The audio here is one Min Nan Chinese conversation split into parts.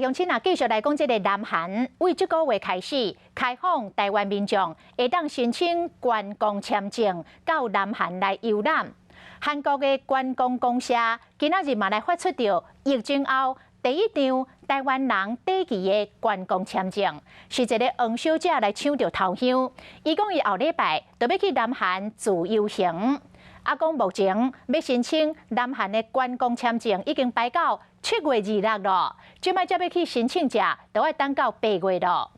鄉親啊，繼續來講這个南韓，為這个月開始開放台灣民眾會當申請觀光簽證到南韓來遊覽。韓國的觀光公社今仔日嘛來發出著疫情後第一張台灣人短期的觀光簽證，是一个黃小姐來搶著頭香。伊講伊後禮拜就欲去南韓自由行，啊講目前欲申請南韓的觀光簽證已經排到7月26咯，這擺才欲去申請者，都愛等到8月咯。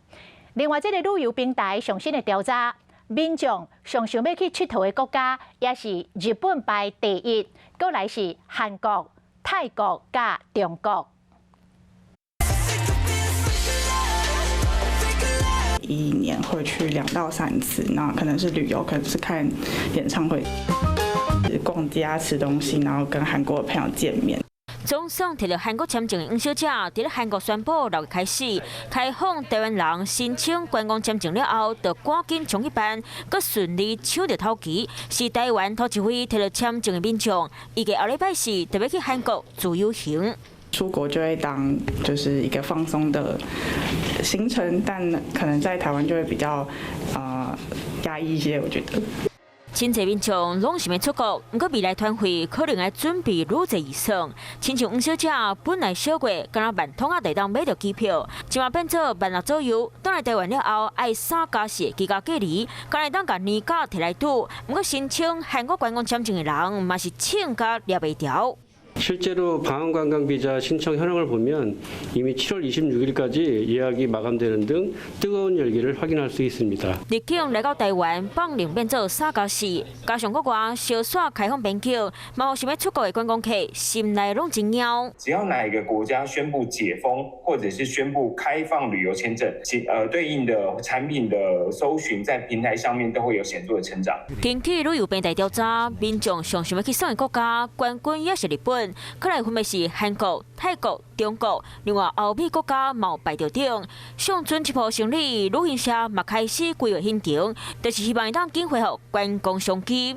另外，這个旅遊平台上新的調查，民眾上想欲去𨑨迌的國家，也是日本排第一，閣來是韓國、泰國佮中國。一年會去2到3次，那可能是旅遊，可能是看演唱會、逛街、吃東西，然後跟韓國朋友見面。總算提著韓國簽證的黃小姐，佇咧韓國宣布6月開始開放台灣人申請觀光簽證了後，就趕緊衝去辦，閣順利搶著頭期，是台灣頭一位提著簽證的民眾。預計後禮拜四就欲去韓國自由行。出國就會當就是一個放鬆的行程，但可能在台灣就會比較壓抑一些，我覺得。真濟民眾攏想欲出國，毋過未來團費可能愛準備愈濟預算。親像黃小姐本來小月敢若萬通仔就會當買著機票，這馬變做萬六左右。轉來台灣了後，愛3加4居家隔離，敢若會當共年假提來拄。毋過申請韓國觀光簽證的人嘛是搶甲掠袂牢。 실제로 방한관광비자 신청 현황을 보면 이미 7월 26일까지 예약이 마감되는 등 뜨거운 열기를 확인할 수 있습니다. 入境來到台灣，放令變做3加4，加上國外小煞開放邊境，嘛予想欲出國的觀光客心內攏真焦。只要哪一個國家宣布解封，或者是宣布開放旅遊簽證，其對應的產品的搜尋在平台上面都會有顯著的成長。根據旅遊平台調查，民眾上想欲去啥的國家，冠軍也是日本。過來分別是韓國、泰國、中國，另外歐美國家嘛有排著頂。上陣這波生理，旅行社嘛開始規劃行程，就是希望會當緊恢復觀光商機。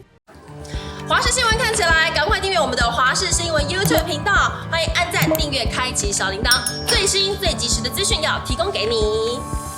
華視新聞看起來，趕快訂閱我們的華視新聞 YouTube 頻道，歡迎按讚、訂閱、開啟小鈴鐺，最新最及時的資訊要提供給你。